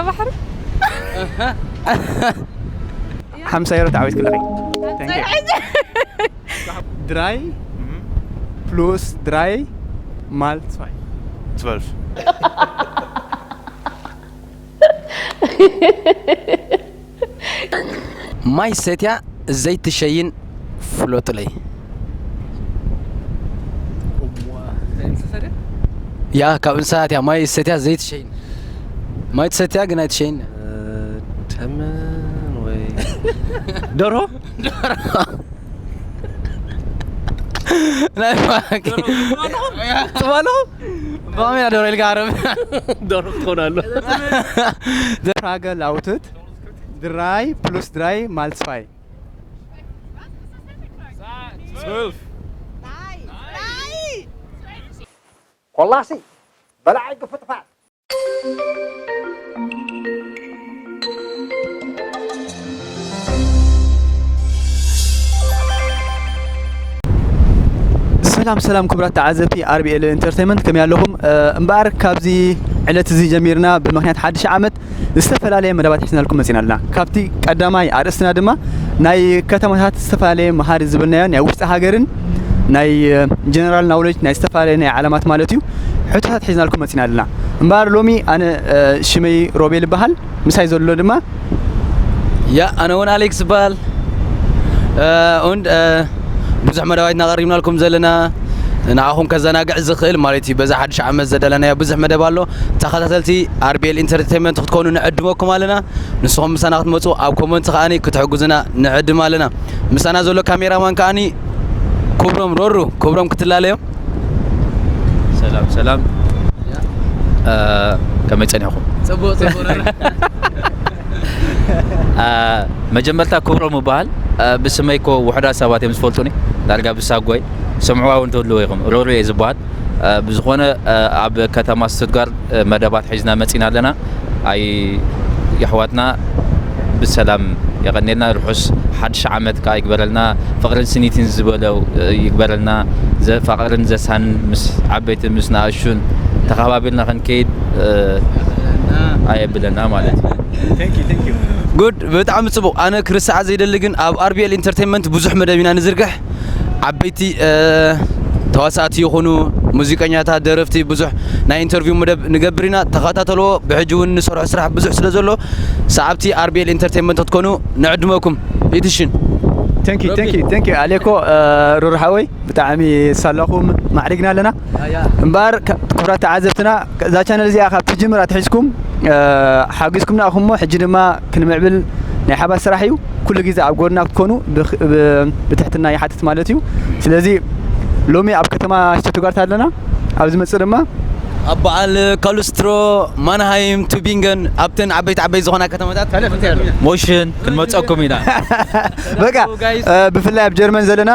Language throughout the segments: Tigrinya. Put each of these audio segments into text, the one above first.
ባሕሪ። ሓምሳ ዩሮ ተዓዊት ክለኺ። Thank you። ድራይ ፕሉስ ድራይ ማል ትስፋይ። ትበልፍ ማይ ሰትያ ዘይትሸይን ፍለጡለይ። ያ ካብ እንስሳት እያ። ማይ ሰትያ ዘይትሸይን። ማይ ትሰትያ ግን ኣይትሸይን። ተመን ወይ ደርሆ ናይ ባቂ ጽባሎ ባሚያ ደሮ ኢልካ ዓረብ ደርሆ ትኾናለሁ። ፍራገ ላውትት ድራይ ፕሉስ ድራይ ማል ትስፋይ። ትበልፍ ኮላሲ በላዓይ ግፍጥፋት ሰላም ሰላም ክቡራት ተዓዘብቲ ኣርቢኤል ኢንተርቴንመንት ከመይ ኣለኹም? እምበኣር ካብዚ ዕለት እዚ ጀሚርና ብምኽንያት ሓድሽ ዓመት ዝተፈላለየ መደባት ሒዝናልኩም መፂና ኣለና። ካብቲ ቀዳማይ ኣርእስትና ድማ ናይ ከተማታት ዝተፈላለየ መሃሪ ዝብልናዮ ናይ ውሽጢ ሃገርን ናይ ጀነራል ናውሌጅ ናይ ዝተፈላለየ ናይ ዓለማት ማለት እዩ ሕቶታት ሒዝናልኩም መፂና ኣለና። እምበኣር ሎሚ ኣነ ሽመይ ሮቤል ይበሃል። ምሳይ ዘሎ ድማ ያ ኣነ እውን ኣሌክስ ይበሃል። Und ብዙሕ መደባትና ቀሪብናልኩም ዘለና ንዓኹም ከዘናግዕ ዝኽእል ማለት እዩ። በዛ ሓድሽ ዓመት ዘዳለናዮ ብዙሕ መደብ ኣሎ። ተኸታተልቲ ኣርቢኤል ኢንተርቴንመንት ክትኮኑ ንዕድመኩም ኣለና። ንስኹም ምሳና ክትመፁ ኣብ ኮመንት ከዓኒ ክትሕግዙና ንዕድም ኣለና። ምሳና ዘሎ ካሜራማን ከዓኒ ክብሮም ሮሩ ክብሮም ክትላለዮም ሰላም ሰላም ከመይ ጸኒሕኩም? ጽቡቅ ጽቡቅ መጀመርታ ክብሮም እበሃል። ብስመይ እኮ ውሑዳት ሰባት እዮም ዝፈልጡኒ። ዳርጋ ብሳጓይ ሰምዕዋ እውን ትህልዎ ኢኹም። ሮሩ እየ ዝበሃል። ብዝኾነ ኣብ ከተማ ስቱትጋርት መደባት ሒዝና መፂና ኣለና። ኣይ የሕዋትና ብሰላም የቐኔልና። ርሑስ ሓድሽ ዓመት ከዓ ይግበረልና። ፍቕርን ስኒትን ዝበለው ይግበረልና። ዘፋቕርን ዘሳንን ምስ ዓበይቲ ምስ ንኣሹን ተኸባቢርና ክንከይድ ኣየብለና ማለት እዩ። ጉድ ብጣዕሚ ፅቡቕ። ኣነ ክርስዓ ዘይደሊ ግን ኣብ ኣርቢኤል ኢንተርቴንመንት ብዙሕ መደብ ኢና ንዝርግሕ። ዓበይቲ ተዋሳእቲ ይኹኑ ሙዚቀኛታት፣ ደረፍቲ ብዙሕ ናይ ኢንተርቪው መደብ ንገብር ኢና። ተኸታተልዎ። ብሕጂ እውን ንሰርሖ ስራሕ ብዙሕ ስለ ዘሎ ሰዓብቲ ኣርቢኤል ኢንተርቴንመንት ክትኮኑ ንዕድመኩም። ኢትሽን Thank you, thank you, thank you ኣሌኮ ሩር ሓወይ ብጣዕሚ ሳላኹም ማዕሪግና ኣለና። እምበኣር ክቡራት ተዓዘብትና እዛ ቻነል እዚኣ ካብ ትጅምር ኣትሒዝኩም ሓጊዝኩምና ኢኹም እሞ ሕጂ ድማ ክንምዕብል ናይ ሓባር ስራሕ እዩ። ኩሉ ግዜ ኣብ ጎድና ክትኮኑ ብትሕትና ይሓትት ማለት እዩ። ስለዚ ሎሚ ኣብ ከተማ ሽቱትጋርት ኣለና። ኣብ ዝመፅእ ድማ ኣብ በዓል ካሉስትሮ፣ ማንሃይም፣ ቱቢንገን ኣብተን ዓበይቲ ዓበይቲ ዝኾና ከተማታት ሞሽን ክንመፀኩም ኢና። በቃ ብፍላይ ኣብ ጀርመን ዘለና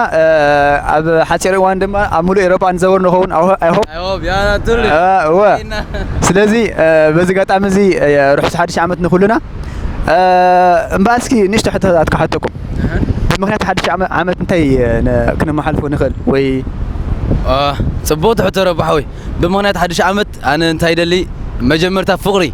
ኣብ ሓፂር እዋን ድማ ኣብ ሙሉእ ኤሮጳ ንዘውር ንኸውን። ኣይሆፕ እወ። ስለዚ በዚ ኣጋጣሚ እዚ ርሑስ ሓድሽ ዓመት ንኹልና። እምበኣር እስኪ ንእሽቶ ሕቶታት ክሓተኩም። ብምኽንያት ሓድሽ ዓመት እንታይ ክነመሓልፎ ንኽእል ወይ? ፅቡቅ ሕቶ ረባሓወይ። ብምኽንያት ሓድሽ ዓመት ኣነ እንታይ ይደሊ? መጀመርታ ፍቕሪ፣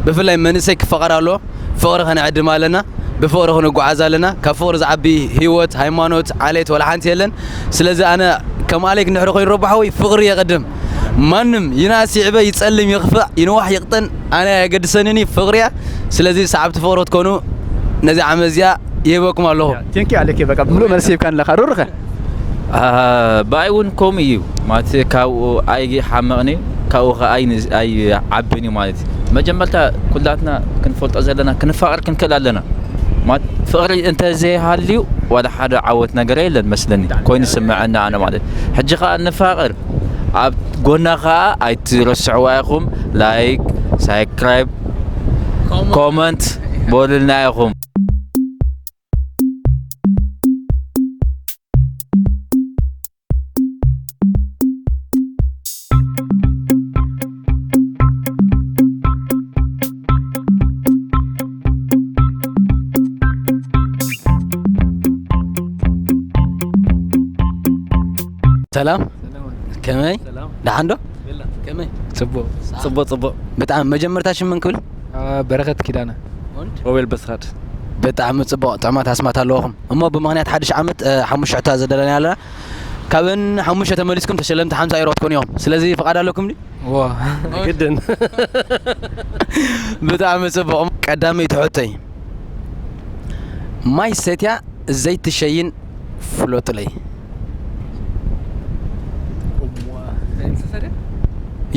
ብፍላይ መንእሰይ ክፋቐር ኣለዎ። ፍቕሪ ከነዕድም ኣለና። ብፍቕሪ ክንጓዓዝ ኣለና። ካብ ፍቕሪ ዝዓቢ ህይወት፣ ሃይማኖት፣ ዓሌት ዋላ ሓንቲ የለን። ስለዚ ኣነ ከም ኣሌክ ንድሕሪ ኮይኑ ረባሓወይ ፍቕሪ የቐድም። ማንም ይንኣስ ይዕበ ይጸልም ይኽፋእ ይንዋሕ ይቕጠን ኣነ ኣየገድሰንን እዩ፣ ፍቕሪ እያ። ስለዚ ሰዓብቲ ፍቕሪ ክትኮኑ ነዚ ዓመት እዚኣ ይህበኩም ኣለኹ። Thank you ኣሌክ። በቃ ምሉእ መልሲ ሂብካኒ ኣለኻ። ሩርኸ? ብኣይ እውን ከምኡ እዩ ማለት ካብኡ ኣይሓመቕን እዩ ካብኡ ከዓ ኣይዓብን እዩ ማለት እዩ። መጀመርታ ኩላትና ክንፈልጦ ዘለና ክንፋቐር ክንክእል ኣለና። ፍቕሪ እንተዘይሃልዩ ዋላ ሓደ ዓወት ነገር የለን መስለኒ ኮይኑ ዝስምዐኒ ኣነ ማለት። ሕጂ ከዓ ንፋቐር ኣብ ጎና ከዓ ኣይትረስዕዋ ኢኹም ላይክ ሳብስክራይብ ኮመንት በሉልና ኢኹም። ሰላም ከመይ ደሓን ዶ? ከመይ ጽቡቕ ጽቡቕ ጽቡቕ። ብጣዕሚ መጀመርታ ሽም መን ክብል? በረኸት ኪዳነ። ሮቤል በስራት። ብጣዕሚ ጽቡቕ፣ ጥዑማት ኣስማት ኣለውኹም። እሞ ብምኽንያት ሓድሽ ዓመት፣ እ፣ ሓሙሽተ ሕቶ ዘዳለና ኣለና። ካብን ሓሙሽተ ተመሊስኩም ተሸለምቲ ሓምሳ ዩሮ ክትኮኑ ኢኹም። ስለዚ ፍቓድ ኣለኩም ድዩ? ዋ። ግድን። ብጣዕሚ ጽቡቕ። ቀዳመይቲ ሕቶይ፣ ማይ ሰትያ ዘይትሸይን ፍለጡለይ።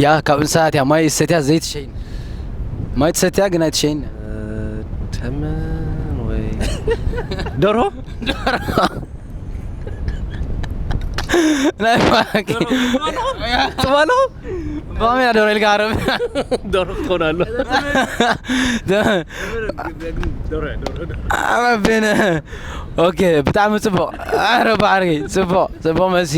ያ፣ ካብ እንስሳት እያ። ማይ ሰትያ ዘይትሸይን። ማይ ትሰትያ ግን ኣይትሸይን። እ፣ ተመን ወይ ደርሆ? ናይ ባኪ። ጽባሎ? ባሚ ያ ደርሆ ኢልካ ዓረብ። ደርሆ ትኾን ኣሎ። ደ- ደርሆ፣ ደርሆ፣ ደርሆ። ኣበቤነ። ኦኬ፣ ብጣዕሚ ጽቡቕ። ኣረ ባሕሪ፣ ጽቡቕ፣ ጽቡቕ መልሲ።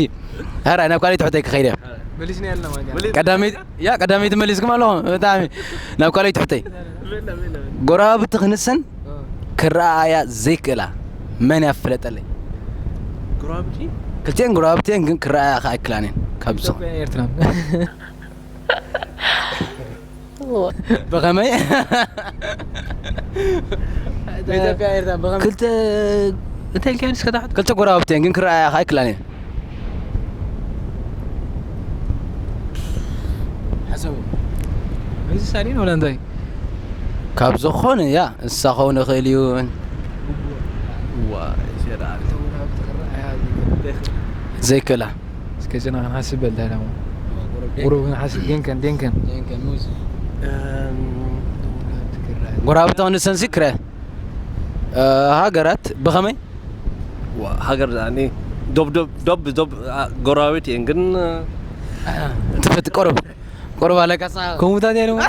ኣረ፣ ናብ ካልኣይቲ ሕቶይ ክኸይድ እየ። መሊስና ያልና ማለት እዩ። ቀዳመይቲ፣ ያ፣ ቀዳመይቲ መሊስኩም ኣለኹም። ብጣዕሚ። ናብ ካልኣይቲ ሕቶይ። ጎረባብቲ ክንሰን ክረኣያ ዘይክእላ መን እያ ፍለጠለይ? ጎረባብቲ? ክልቲኤን ጎረባብቲ እየን፣ ግን ክረኣያ ከኣ ኣይክእላን እየን። ካብ ዝኾ- ኢትዮጵያን ኤርትራን። ብኸመይ? ኢትዮጵያ ኤርትራ ብኸመይ? ክልተ እንታይ ኢልካ እስከ ታሕት? ክልተ ጎረባብቲ እየን፣ ግን ክረኣያ ከኣ ኣይክእላን እየን። ሓሰቡ። እዚ ሳሊን ወላ እንታይ? ካብ ዝኾነ ያ፣ እንስሳ ክኸውን ይኽእል እዩ። ዋ፣ ሸራ። ዘይክእላ። እስከ ጨና ክንሓስብ በል፣ እንታይ ደሞ? ቁሩብ ክንሓስብ፣ ዴንከን፣ ዴንከን። ዴንከን፣ ሙዝ። እም፣ ጎረባብቲ ክንሰንሲ ክረ-፣ እ፣ ሃገራት ብኸመይ? ዋ፣ ሃገር ዳኒ ዶብ፣ ዶብ፣ ዶብ፣ ዶብ፣ አ፣ ጎረባብቲ እየን ግን፣ እ፣ ትፈት-፣ ቁሩብ፣ ቁሩብ ኣለካ ሳ-፣ ከምኡታት እየን እሞ።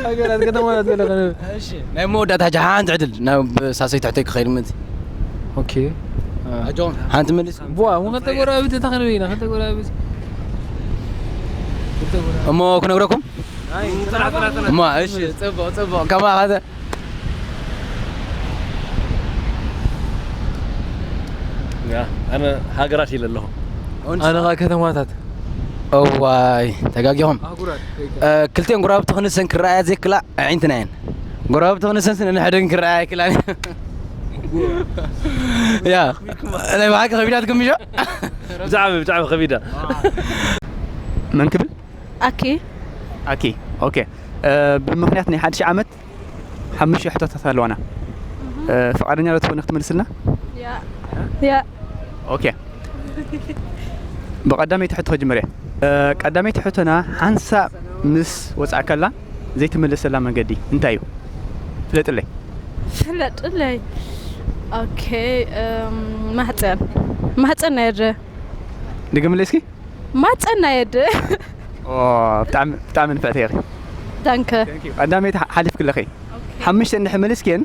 ሃገራት ከተማታት ገለ ከነ። እሺ፣ ናይ መወዳእታ ሕጂ ሓንቲ ዕድል ናብ ሳልሰይቲ ሕቶይ ክኸይድ ምእንቲ። ኦኬ። አ። ኣጆም፣ ሓንቲ መልስ። ቡዋ፣ እሞ ክልተ ጎረባብቲ እታ ክንብል ኢና፣ ክልተ ጎረባብቲ። ክልተ ጎረባብቲ። እሞ ክነግረኩም? ኣይ፣ ጽናሕ፣ ጽናሕ፣ ጽናሕ። እሞ፣ እሺ፣ ጽቡቕ፣ ጽቡቕ። ከማኻ ያ፣ ኣነ ሃገራት ኢለ ኣለኹ። ኣነ ኸኣ ከተማታት። እዋይ፣ ተጋጊኹም። ኣህጉራት፣ እ፣ ክልቲኦም ጎረባብቲ ክንሰን ክረኣያ ዘይክላ ኣዒንትና እየን። ጎረባብቲ ክንሰን ስነ ንሕደን ክረኣያ ኣይክላን። ያ፣ ናይ ብሓቂ ከቢዳትኩም ምሾ? ብጣዕሚ፣ ብጣዕሚ ከቢዳ። መን ክብል? ኣኪ። ኣኪ፣ ኦኬ። እ፣ ብምኽንያት ናይ ሓድሽ ዓመት ሓሙሽተ ሕቶታት ኣለዋና። እህ። እ፣ ፍቓደኛ ዶ ትኾኒ ክትመልስልና? ያ። ያ። ኦኬ። ብቐዳመይቲ ሕቶ ክጅምር እየ። እ፣ ቀዳመይቲ ሕቶና ሓንሳብ ምስ ወጻእካላ ዘይትምለሰላ መንገዲ እንታይ እዩ? ፍለጥለይ። ፍለጥለይ። ኦኬ፣ እም፣ ማህጸን። ማህጸን ናይ ኣደ። ድገምለይ እስኪ። ማህጸን ናይ ኣደ። ኦ፣ ብጣዕሚ፣ ብጣዕሚ ንፍዕቲ ኢኺ። ዳንከ። ቀዳመይቲ ሓ-፣ ሓሊፍኪ ኣለኺ። ኦኬ። ሓሙሽተ እንድሕር መሊስክየን፣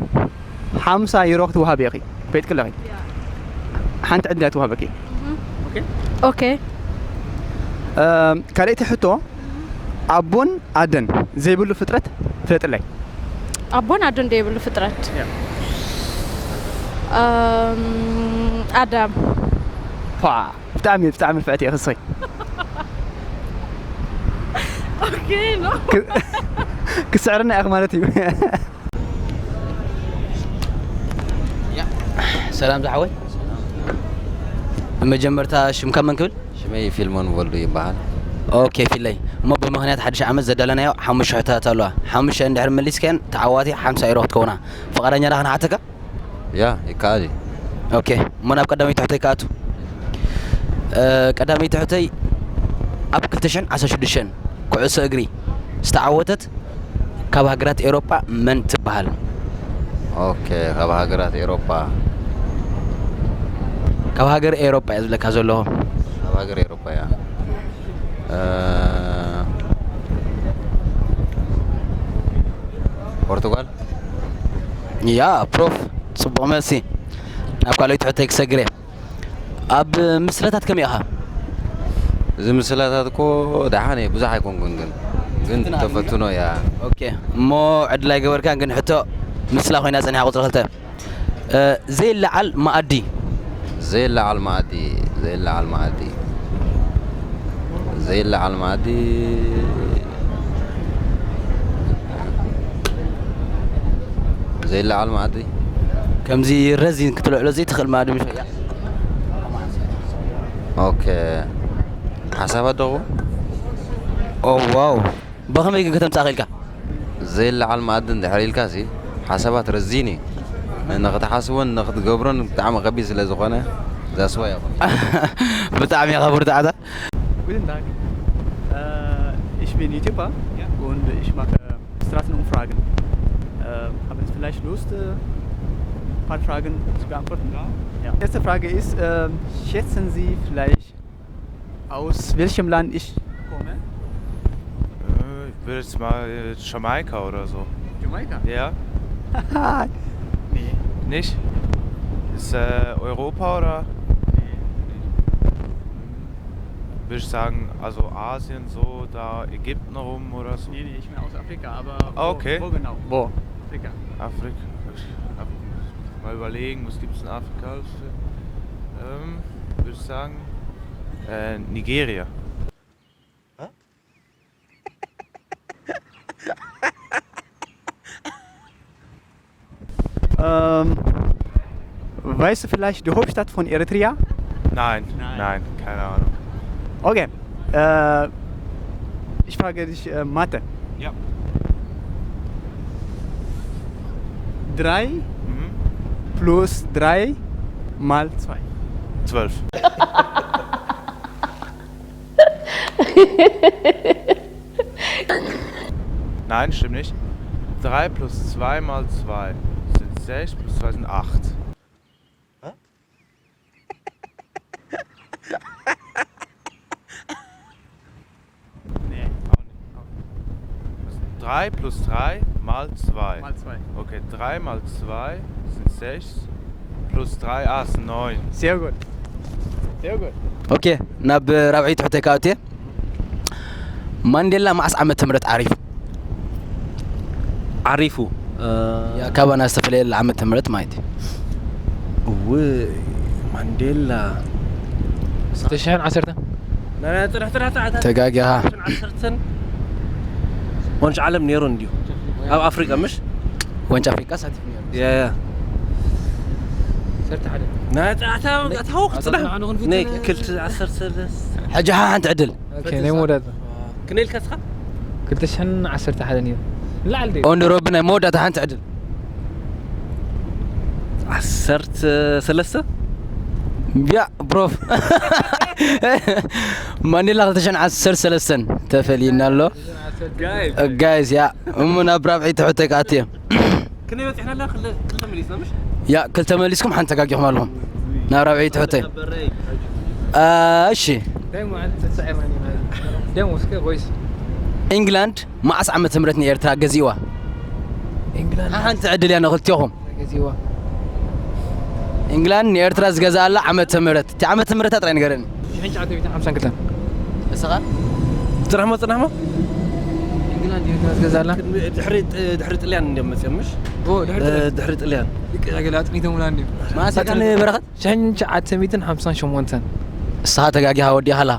ሓምሳ ዩሮ ክትወሃቢ ኢኺ። ፈሊጥኪ ኣለኺ። ያ። ሓንቲ ዕድል እያ ትወሃበኪ። እህ። ኦኬ። ኦኬ። እም፣ ካልኣይቲ ሕቶ፣ ኣቦን ኣደን ዘይብሉ ፍጥረት ፍለጥለይ። ኣቦን ኣደን ዘይብሉ ፍጥረት። ያ። እም፣ ኣዳም። ፓ፣ ብጣዕሚ፣ ብጣዕሚ ንፍዕቲ ኢኺ፣ እስኺ። ኦኬ፣ ኖ። ክ-፣ ክስዕርና ኢኺ ማለት እዩ። ያ። ሰላም ዝሓወይ። ብመጀመርታ ሽምካ መን ክብል? ሽመይ ፊልሞን ወልዱ ይበሃል። ኦኬ ፊለይ፣ እሞ ብምኽንያት ሓድሽ ዓመት ዘዳለናዮ ሓሙሽተ ሕቶታት ኣለዋ። ሓሙሽተ እንድሕር መሊስካየን ተዓዋቲ ሓምሳ ዩሮ ክትከውና። ፍቓደኛ ዲኻ ክንሓተካ? ያ፣ ይከኣል እዩ። ኦኬ፣ እሞ ናብ ቀዳመይቲ ሕቶይ ክኣቱ። እ፣ ቀዳመይቲ ሕቶይ፣ ኣብ ክልተ ሽሕን ዓሰርተ ሽዱሽተን ኩዕሶ እግሪ ዝተዓወተት ካብ ሃገራት ኤውሮጳ መን ትበሃል? ኦኬ፣ ካብ ሃገራት ኤውሮጳ። ካብ ሃገር ኤውሮጳ እየ ዝብለካ ዘለኹ። ካብ ሃገር ኤውሮጳ እያ። እ፣ ፖርቱጋል? ያ፣ ፕሮፍ፣ ጽቡቕ መልሲ። ናብ ካልኦይቲ ሕቶይ ክሰግር እየ። ኣብ ምስላታት ከመይ ኢኻ? እዚ ምስላታት እኮ ደሓን እየ፣ ብዙሕ ኣይኮንኩን ግን፣ ግን ተፈትኖ እያ። ኦኬ፣ እሞ ዕድል ኣይገበርካን፣ ግን ሕቶ ምስላ ኮይና ጸኒሓ ቁጽሪ ክልተ። እ፣ ዘይለዓል መኣዲ። ዘይለዓል መኣዲ፣ ዘይለዓል መኣዲ፣ ዘይለዓል መኣዲ። ዘይለዓል መኣዲ። ከምዚ ረዚን ክትልዕሎ ዘይትኽእል መኣዲ ምሽ እያ። ኦኬ። ሓሳባት ደኹ? ኦ ዋው። ብኸመይ ግን ከተምጻእ ኽኢልካ? ዘይለዓል መኣዲ እንድሕር ኢልካ ሲ ሓሳባት ረዚን እዩ። ንኽትሓስቦን ንኽትገብሮን ብጣዕሚ ከቢድ ስለ ዝኾነ ዛስዋ ይኹን። ብጣዕሚ ኢኻ ብርታዕታ። Guten Tag. Äh, ich bin YouTuber und ich mache Straßenumfragen. Äh, haben Sie vielleicht Lust, äh, ein paar Fragen zu beantworten? Ja. Ja. Erste Frage ist, ähm, schätzen Sie vielleicht, aus welchem Land ich komme? Äh, ich würde jetzt mal äh, Jamaika oder so. Jamaika? Ja? Nee. Nicht? Ist äh, Europa oder? Nee. Würde ich sagen, also Asien, so da Ägypten rum oder so. Nee, nee, ich bin aus Afrika, aber Ah, okay. Wo genau? Wo? Afrika. Afrika. Mal überlegen, was gibt es in Afrika? Ähm, würde ich sagen, äh, Nigeria. Ähm, weißt du vielleicht die Hauptstadt von Eritrea? Nein, nein, Nein. Keine Ahnung. Okay. Äh, ich frage dich äh, Mathe. Ja. Drei Mhm. plus drei mal zwei. Zwölf. Nein, stimmt nicht. Drei plus zwei mal zwei sind sechs, plus zwei sind acht. Nee. Drei plus drei mal zwei. Mal zwei. Okay, drei mal zwei sind sechs. Plus drei, ah, ist neun. Sehr gut. Sehr gut. ኦኬ፣ ናብ ራብዐይቲ ሕቶይ ክኣቱ እየ። ማንዴላ መዓስ ዓመተ ምህረት ዓሪፉ? ዓሪፉ ያ፣ ካባና ዝተፈለየላ ዓመተ ምህረት ማለት እዩ። እው ማንዴላ ክልተ ሽሕን ዓሰርተን ጥራሕ ጥራሕ ጥራሕ ተጋጊኻ። ዓሰርተን ዋንጫ ዓለም ነይሩ እንድዩ ኣብ ኣፍሪቃ ምሽ ዋንጫ ኣፍሪቃ ሳቲፍ ነይሩ። ያ ያ ዓሰርተ ሓደ ናይ ጥራሕ ታው ጥራሕ ንዓኑ ክንፍትን ናይ ክልተ ዓሰርተ ሰለስተ ሕጂ ሓንቲ ዕድል ኦኬ ናይ መወዳእታ ክንደይ ኢልካ እስኻ ክልተ ሽሕን ዓሰርተ ሓደ ነይሩ ንላዕሊ ደ ኦንዲ ሮቢ ናይ መወዳእታ ሓንቲ ዕድል። ዓሰርተ ሰለስተ ያ ብሮፍ ማንዴላ ክልተ ሽሕን ዓሰርተ ሰለስተን ተፈልዩና ኣሎ። ጋይስ ያ እሞ ናብ ራብዐይቲ ሕቶይ ክኣቱ እየ። ክንደይ በፂሕና ኣለና ክልተ መሊስና ምሽ ያ ክልተ መሊስኩም ሓንቲ ተጋጊኹም ኣለኹም። ናብ ራብዐይቲ ሕቶይ። አ፣ እሺ ደሞ እስከ ኮይስ ኢንግላንድ መዓስ ዓመተ ምህረት ንኤርትራ ገዚእዋ? ኢንግላንድ ሓንቲ ዕድል እያ ንኽልቲኹም። ገዚእዋ ኢንግላንድ ንኤርትራ ዝገዝኣላ ዓመተ ምህረት፣ እቲ ዓመተ ምህረታ ጥራይ ንገረኒ። ሽሕን ትሽዓተ ሚእትን ሓምሳን ክልተን እስኻ ፅናሕሞ ፅናሕሞ ኢንግላንድ ንኤርትራ ዝገዛላ ድሕሪ ድሕሪ ጥልያን እንዲዮም መፅኦም ምሽ ድሕሪ ድሕሪ ጥልያን ገለ ኣጥኒቶምና እንዲዮም ማእሰካ ንበረኸት ሽሕን ትሽዓተ ሚእትን ሓምሳን ሸሞንተን እስኻ ተጋጊኻ ወዲኻላ።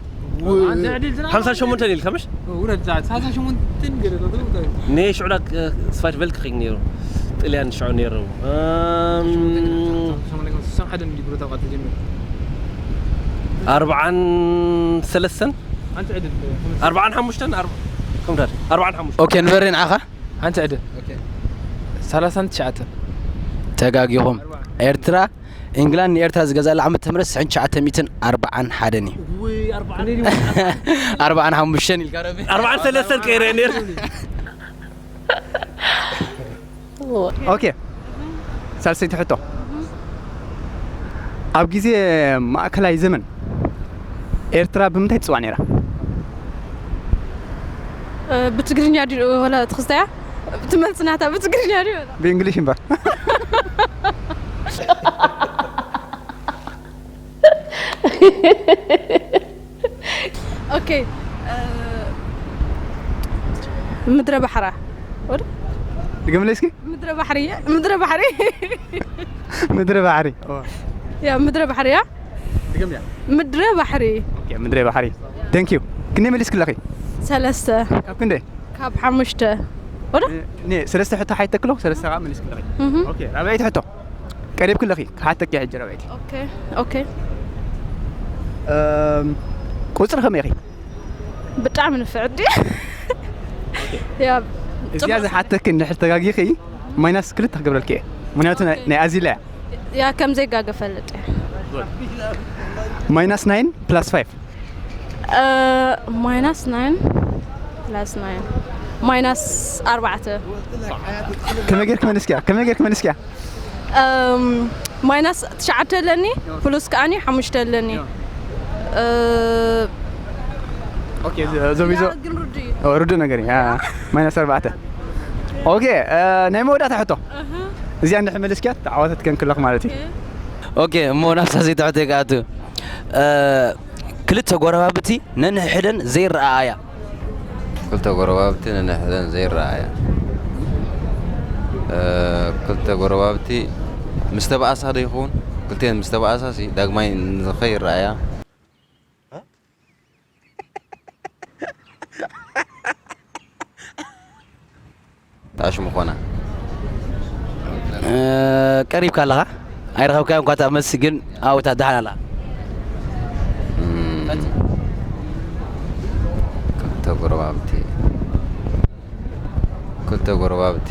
ሓምሳ ሸሞንተ ኢልካ ምሽ ውረድ ሰዓት ሰዓት ሸሞንተን ገለ ኔ ሽዑላ ስፋት ቨልክ ኺግ ነይሩ ጥልያን ሽዑ ነይሩ እም፣ ሓደን ዲብሮ ተቋት ተጀሚሩ ኣርብዓን ሰለስተን ሓንቲ ዕድል ኣርብዓን ሓሙሽተን ኣርብ- ከምታት ኣርብዓን ሓሙሽተን ኦኬ ንበሪ ንዓኻ ሓንቲ ዕድል ሰላሳን ትሽዓተን ተጋጊኹም። ኤርትራ ኢንግላንድ ንኤርትራ ዝገዛላ ዓመተ ምህረት ሽሕን ትሽዓተ ሚእትን ኣርብዓን ሓደን እዩ። ኣርብዓን ሓሙሽተን ኢልካ ረቢ ኣርብዓን ሰለስተን ቀይረ ነይሩ ኦኬ ሳልሰይቲ ሕቶ ኣብ ግዜ ማእከላይ ዘመን ኤርትራ ብምንታይ ትፅዋዕ ነይራ? ብትግርኛ ድዩ ወላ ትኽስታያ ትመልስናታ ብትግርኛ ድዩ ወላ ብእንግሊሽ እምበር ኦኬ ምድረ ባሕራ ወደ ድገምለይ እስኪ ምድረ ባሕሪ ምድረ ባሕሪ ምድረ ባሕሪ ያ ምድረ ባሕሪ ያ ድገምያ ምድረ ባሕሪ ኦኬ ምድረ ባሕሪ thank you ክንደይ መሊስክለኺ ሰለስተ ካብ ክንደይ ካብ ሓሙሽተ ወደ ን- ን- ሰለስተ ሕቶ ሓይተክሎ ሰለስተ ከዓ መሊስክለኺ። ኦኬ፣ ራብዐይቲ ሕቶ ቀሪብክለኺ። ክሓተኪ ሕጂ ራብዐይቲ። ኦኬ። ኦኬ። እም፣ ቁፅሪ ከመይ ኢኺ? ብጣዕሚ ንፍዕቲ። ያ እዚኣ ዝሓተኪ እንድሕር ተጋጊኺ ማይናስ ክልተ ክገብረልኪ እየ። ምክንያቱ ናይ- ናይ ኣዚላ እያ። ያ ከም ዘይጋገ ፈልጥ እየ። ማይናስ ናይን ፕላስ ፋይቭ። ማይናስ ናይን ፕላስ ናይን ማይናስ ኣርባዕተ። ከመይ ጌርክ መሊስኪያ? ከመይ ጌርክ መሊስኪያ? ማይናስ ትሽዓተ ኣለኒ፣ ፕሉስ ከዓኒ ሓሙሽተ ኣለኒ። ኦኬ፣ ዘቢዞ ግን ርዱ እዩ። ርዱ ነገር እዩ። ማይናስ ኣርባዕተ። ኦኬ፣ ናይ መወዳእታ ሕቶ እዚኣ እንድሕር መሊስኪያ ተዓዋተት ከንክለኽ ማለት እዩ። ኦኬ፣ እሞ ናብታ ዘይትሕቶ ይከኣቱ። ክልተ ጎረባብቲ ነንሕድሕደን ዘይረኣያ። ክልተ ጎረባብቲ ነንሕድሕደን ዘይረኣያ። ክልተ ጎረባብቲ ምስ ተባኣሳ ዶ ይኸውን? ክልቲኤን ምስ ተባኣሳ ሲ ዳግማይ ንኸይረኣያ። ኣሽ ምኾና። ቀሪብካ ኣለኻ። ኣይረኸብካዮ እኳ እታ መልሲ ግን ኣብኡ እታ ደሓን ኣላ። ክልተ ጎረባብቲ ክልተ ጎረባብቲ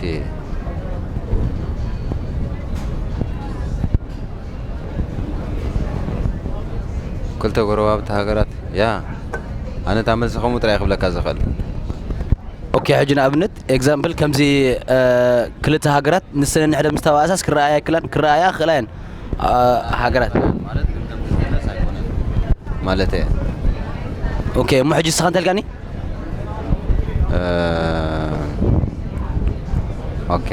ክልተ ጎረባብቲ ሃገራት ያ ኣነ እታ መልሲ ከምኡ ጥራይ ክብለካ ዝኽእል። ኦኬ፣ ሕጂ ንኣብነት ኤግዛምፕል ከምዚ ክልተ ሃገራት ንሰን ንሕደ ምስ ተባእሳስ ክረኣያ ይክላን ክረኣያ ክኽእላ እየን። ሃገራት ማለት እየ። ኦኬ፣ እሞ ሕጂ ንስኻ እንተልካኒ ኦኬ፣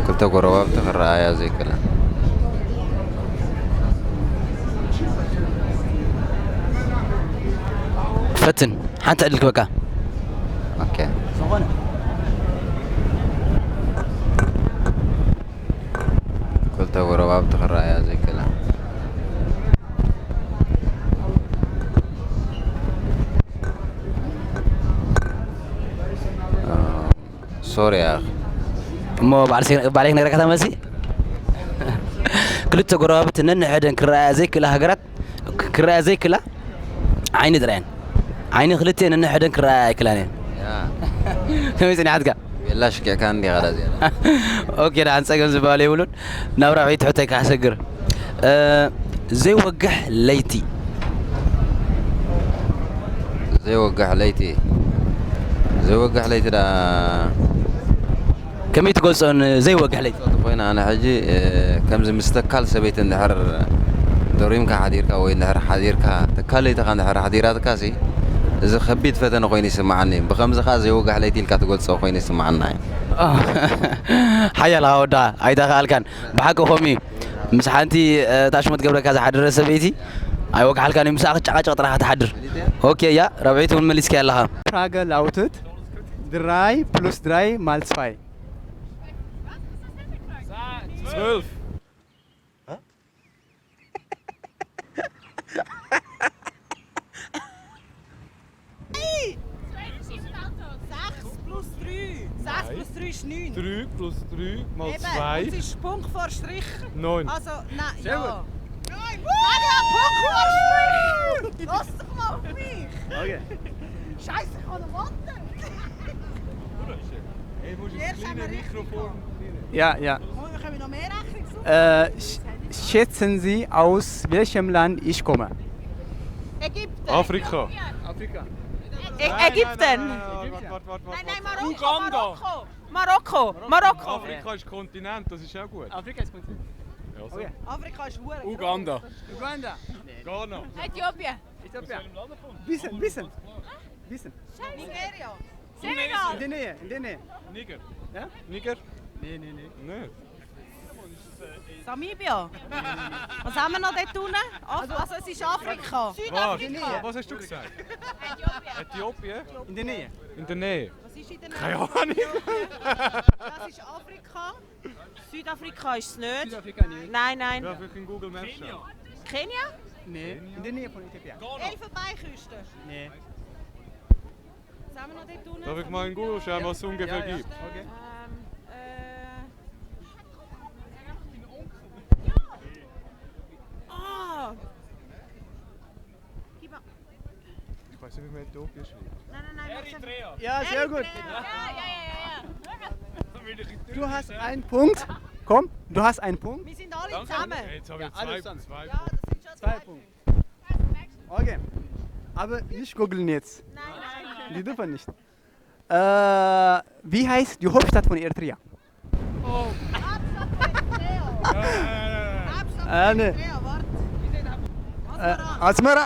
ክልተ ጎረባብቲ ክረኣያ ዘይክእላ። ፈትን ሓንቲ ዕድል ክበካ። ኦኬ፣ ክልተ ጎረባብቲ ክረኣያ ዘይክእላ። ሶርያ እሞ ባዕልሲ- ባዕለይ ክነግረካ እታ መልሲ። ክልተ ጎረባብቲ ነንሕደን ክረኣያ ዘይክእላ ሃገራት ክረኣያ ዘይክእላ ዓይኒ ጥራየን። ዓይኒ ክልተ ነንሕደን ክረኣያ ኣይክእላን እየን። ከመይ ጽኒሓትካ? ቤላ ሽኪዕካ እንዲኻ ዳ ዝያዳ። ኦኬ፣ ደሓን ጸገም ዝበሃል የብሉን። ናብ ራብዐይቲ ሕቶይ ክሰግር። ዘይወግሕ ለይቲ። ዘይወግሕ ለይቲ። ዘይወግሕ ለይቲ ዳ ከመይ ትገልጾ? ዘይወግሕ ለይቲ ኮይና ኣነ ሕጂ ከምዚ ምስ ተካል ሰበይቲ እንድሕር ዶሪምካ ሓዲርካ ወይ እንድሕር ሓዲርካ ተካል ለይትኻ እንድሕር ሓዲራትካ ሲ እዚ ከቢድ ፈተነ ኮይኑ ይስምዓኒ። ብኸምዚ ከኣ ዘይወግሕ ለይቲ ኢልካ ትገልጾ ኮይኑ ይስምዓና እዩ። ሓያል ኣወዳ ኣይተኻኣልካን። ብሓቂ ከምኡ እዩ። ምስ ሓንቲ እታ ሽሙ ትገብረካ ዝሓደረ ሰበይቲ ኣይወግሓልካን እዩ። ምስኣ ክትጨቃጨቅ ጥራኻ ትሓድር። ኦኬ፣ ያ ራብዐይቲ እውን መሊስካ ኣለኻ። Frage lautet drei plus drei mal zwei. Zwölf. Sechs plus drei. Sechs plus drei ist neun. Drei plus drei mal zwei. Eben, und es ist Punkt vor Strich. Neun. Also, nein, ja. Sehr gut. Nein, Punkt vor Strich! Lass doch mal auf mich! Okay. Scheisse, ich kann eine Wand. Hey, musst du das kleine Mikrofon. Ja, ja. Können wir noch mehr Rechnung suchen? Äh, sch- schätzen Sie, aus welchem Land ich komme? Ägypten. Afrika. Afrika. Ä- Ägypten. Nein, nein, nein, nein, warte, warte, warte, warte. Nein, nein, Marokko, Uganda. Marokko. Marokko, Marokko. Afrika ist Kontinent, das ist auch gut. Afrika ist Kontinent. Ja, so. Okay. Afrika ist hure gross. Uganda. Uganda. Ghana. Äthiopien. Äthiopien. Bisschen, bisschen. Bisschen. Nigeria. Senegal. In der Nähe, in der Nähe. Niger. Ja? Niger? Nein, nein, nein. Nein. Namibia. Was haben wir noch dort unten? Af- also, es ist Afrika. Was? Südafrika. Was hast du gesagt? Äthiopien. Äthiopien? In der Nähe. In der Nähe. Was ist in der Nähe? Keine Ahnung. Das ist Afrika. Südafrika ist es nicht. Südafrika nicht. Nein, nein. Ja, vielleicht in Google Maps schauen. Kenia? Nein, in der Nähe von Äthiopien. Elfenbeinküste? Nein. Darf ich mal in Google schauen, was es ungefähr gibt? Ähm, äh, oh. Gib mal. Ich weiß nicht, wie man Äthiopien schreibt. Nein, nein, nein, mach selber. Ja, sehr gut. Ja, ja, ja, ja. Du hast einen Punkt. Komm, du hast einen Punkt. Wir sind alle zusammen. Jetzt habe ich Alle zwei, zusammen. zwei Ja, das sind schon Zwei Punkte. Okay. Aber nicht googeln jetzt. Nein, nein. Die dürfen nicht. Äh, wie heißt die Hauptstadt von Eritrea? Absolut. Äh, ne. Ja, warte. Äh, Asmara.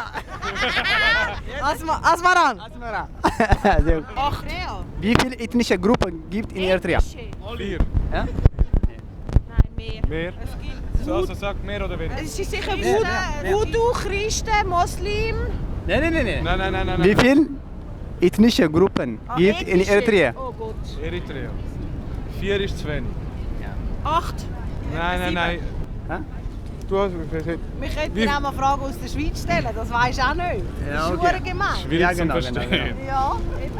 Asma Asmara. Asmara. Sehr gut. Eritrea. Wie viele ethnische Gruppen gibt in Eritrea? Vier. Ja? Nein, mehr. Mehr? Es gibt So, also sagt mehr oder weniger? Es ist sicher Voodoo, Voodoo, Christen, Muslim. Nein, nein, nein, nein. Nein, nein, nein, nein. Wie Nein. viele ethnische Gruppen Ah, gibt in ethnische. Eritrea? Oh Gott. Eritrea. Vier ist zu wenig. Acht. Nein, nein, nein. Hä? Du hast perfekt. Wir könnten Wie- auch mal Fragen aus der Schweiz stellen, das weisst du auch nicht. Das ist okay. Verdammt gemein. Schwierig Ja, zu genau, verstehen. genau, genau. Ja, eben.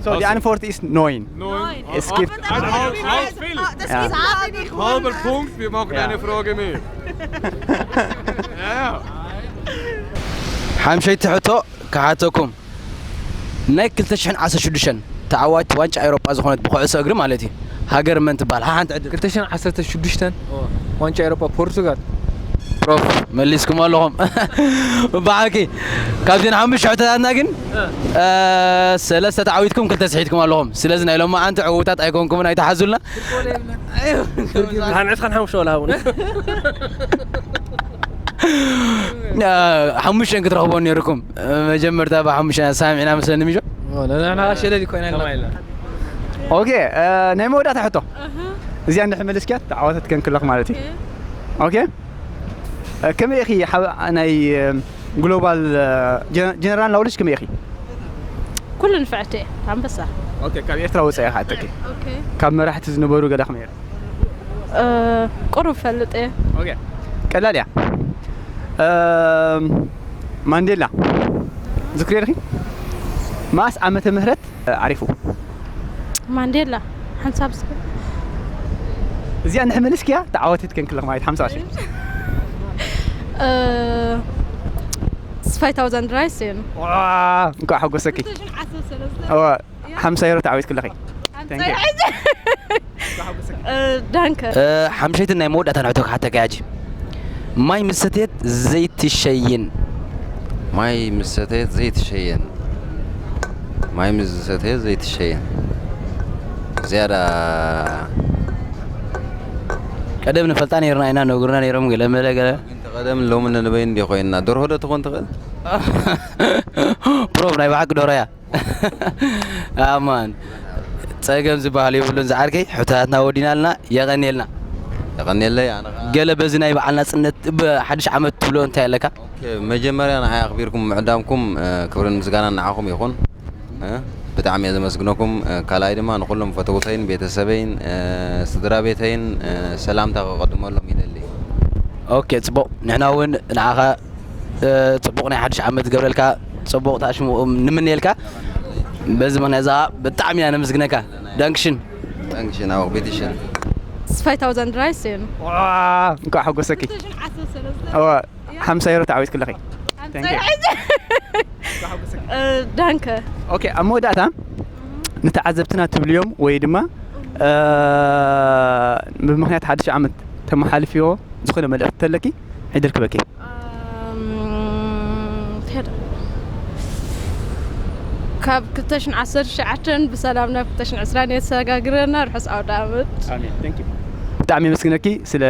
So, die Also- Antwort ist neun. Neun. Es Ah, gibt- ah, ah, ah, viel. Ah, das Ja. ist auch nicht Halber gut. Punkt, wir machen Ja. eine Frage mehr. Ja. ሓምሸይቲ ሕቶ ክሓተኩም። ናይ ክልተ ሽሕን ዓሰርተ ሽዱሽተን ተዓዋቲት ዋንጫ ኤውሮጳ ዝኾነት ብኩዕሶ እግሪ ማለት እዩ ሃገር መን ትበሃል? ሓሓንቲ ዕድል። ክልተ ሽሕን ዓሰርተ ሽዱሽተን ዋንጫ ኤውሮጳ ፖርቱጋል። ፕሮፍ፣ መሊስኩም ኣለኹም። ብሓቂ ካብዘን ሓሙሽተ ሕቶታትና ግን እ፣ ሰለስተ ተዓዊትኩም ክልተ ስሒትኩም ኣለኹም። ስለዚ ናይ ሎማዓንቲ ዕዉታት ኣይኮንኩምን፣ ኣይትሓዙልና። ሓን ዕስራን ሓሙሽተ ወላ ሃቡን። ሓሙሽተን ክትረኽቦ ነይርኩም። መጀመርታ ብሓሙሽተ ሳሚዕና መስለኒ ሚሾ። ንሕና ሸለል ኮይና ኦኬ፣ ናይ መወዳእታ ሕቶ እዚኣ እንድሕር መሊስክያ ተዓዋተት ከንክለኽ ማለት እዩ። ኦኬ፣ ከመይ ኢኺ ናይ ግሎባል ጀነራል ናውልጅ ከመይ ኢኺ? ኩሉ ንፍዕቲ እየ። ኣንበሳ። ኦኬ፣ ካብ ኤርትራ ወጻኢ ኢኻ ኣተኪ ካብ መራሕቲ ዝነበሩ ገለ ከመይ ኢኻ? ቁሩብ ፈልጥ እየ። ኦኬ፣ ቀላል እያ። ማንዴላ ዝክሪ ርኺ ማስ ዓመተ ምህረት ዓሪፉ? ማንዴላ ሓንሳብ ዝክ እዚኣ እንድሕር መሊስክያ ተዓዋቲት ከንክለኽ ማለት ሓምሳ ቅርሺ። ስፋይ ታውዘንድ ራይስ እዩ። እንኳዕ ሓጎሰኪ። ሓምሳ ዩሮ ተዓዊት ክለኺ። ዳንከ። ሓምሸይትን ናይ መወዳእታ ንሕቶ ክሓተካ ሕጂ። ማይ ምስ ሰተየት ዘይትሸይን። ማይ ምስ ሰተየት ዘይትሸየን። ማይ ምስ ሰተየት ዘይትሸየን። ዝያዳ ቀደም ንፈልጣ ነይርና ኢና ነግሩና ነይሮም ገለ መለ ገለ። ግን ተቐደም ሎሚ ነንበይ እንዲ ኮይንና። ደርሆ ዶ ትኾን ትኽእል? ፕሮፍ ናይ ብሓቂ ደርሆ እያ። ኣማን ጸገም ዝበሃል የብሉን ዝዓርከይ። ሕቶታትና ወዲናልና። የቐንየልና። የቐንየለይ ኣነ ኸኣ። ገለ በዚ ናይ በዓል ናጽነት ብሓድሽ ዓመት ትብሎ እንታይ ኣለካ? ኦኬ፣ መጀመርያ ንዓይ ኣኽቢርኩም ምዕዳምኩም ክብርን ምስጋናን ንዓኹም ይኹን። ብጣዕሚ እየ ዘመስግነኩም። ካልኣይ ድማ ንኹሎም ፈተውተይን ቤተሰበይን ስድራ ቤተይን ሰላምታ ከቐድመሎም ይደሊ። ኦኬ፣ ጽቡቕ። ንሕና እውን ንዓኻ ጽቡቕ ናይ ሓድሽ ዓመት ዝገብረልካ ጽቡቕ ታሽሙ ንምንየልካ። በዚ ምኽንያት እዛ ብጣዕሚ ኢና ነመስግነካ። ዳንክሽን። ዳንክሽን ኣው ቤትሽን። ስፋይ ታውዘንድ ራይስ እዩ። እንኳዕ ሓጎሰኪ። ሓምሳ ዩሮ ተዓዊት ክለኺ። ዳንከ። ኦኬ፣ ኣብ መወዳእታ ንተዓዘብትና ትብልዮም ወይ ድማ ብምኽንያት ሓድሽ ዓመት ተመሓልፍዮ ዝኾነ መልእኽቲ ተለኪ ዕድል ክበኪ። ካብ ክልተ ሽሕን ዓሰርተ ትሽዓተን ብሰላም ናብ ክልተ ሽሕን ዕስራን የሰጋግረና። ርሑስ ኣውደ ዓመት። ኣሜን። Thank you። ብጣዕሚ የመስግነኪ ስለ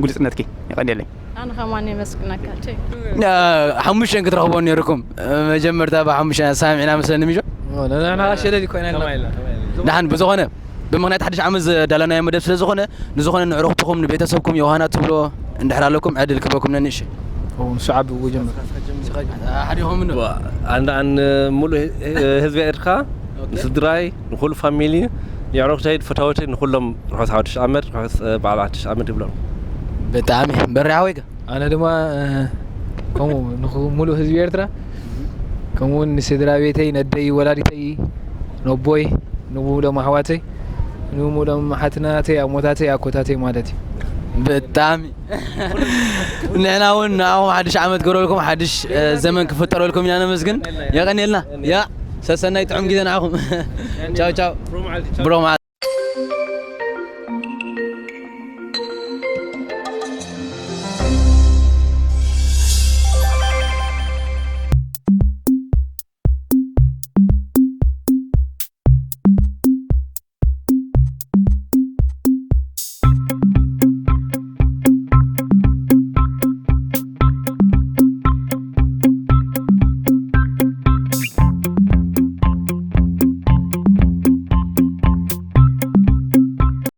ግሉጽነትኪ። የቐንየለይ። ኣነ ከማን የመስግነካ። ሓሙሽተን ክትረኽቦ ነይርኩም። መጀመርታ ብሓሙሽተ ሳሚዕና መስለኒ ሚሾ። ንሕና ሸለል ኮይና ኣለና። ደሓን ብዝኾነ ብምኽንያት ሓድሽ ዓመት ዘዳለናዮ መደብ ስለ ዝኾነ ንዝኾነ ንዕሩኽትኹም ንቤተሰብኩም ዮሃና ትብሎ እንድሕር ኣለኩም ዕድል ክበኩም ነንእሽ። ንሱ ዓቢ ጀምር። ሓዲኹም ን ኣንዳኣን ሙሉእ ህዝቢ ኤርትራ ንስድራይ ንኩሉ ፋሚሊ ንዕሩኽተይ ፈታወተይ ንኩሎም ርሑስ ሓድሽ ዓመት ርሑስ በዓል ሓድሽ ዓመት ይብሎም። ብጣዕሚ በሪ ሓወይ ከ? ኣነ ድማ ከምኡ ንሙሉእ ህዝቢ ኤርትራ ከምኡውን ንስድራ ቤተይ፣ ነደይ፣ ወላዲተይ፣ ነቦይ፣ ንሙሎም ኣሕዋተይ፣ ንሙሎም ሓትናተይ፣ ኣሞታተይ፣ ኣኮታተይ ማለት እዩ። ብጣዕሚ ንሕና እውን ንኣኹም ሓድሽ ዓመት ክገብረልኩም ሓድሽ ዘመን ክፍጠረልኩም ኢና ነመስግን። የቐንየልና። ያ ሰሰናይ ጥዑም ግዜ ንዓኹም። ቻው ቻው። ብሮም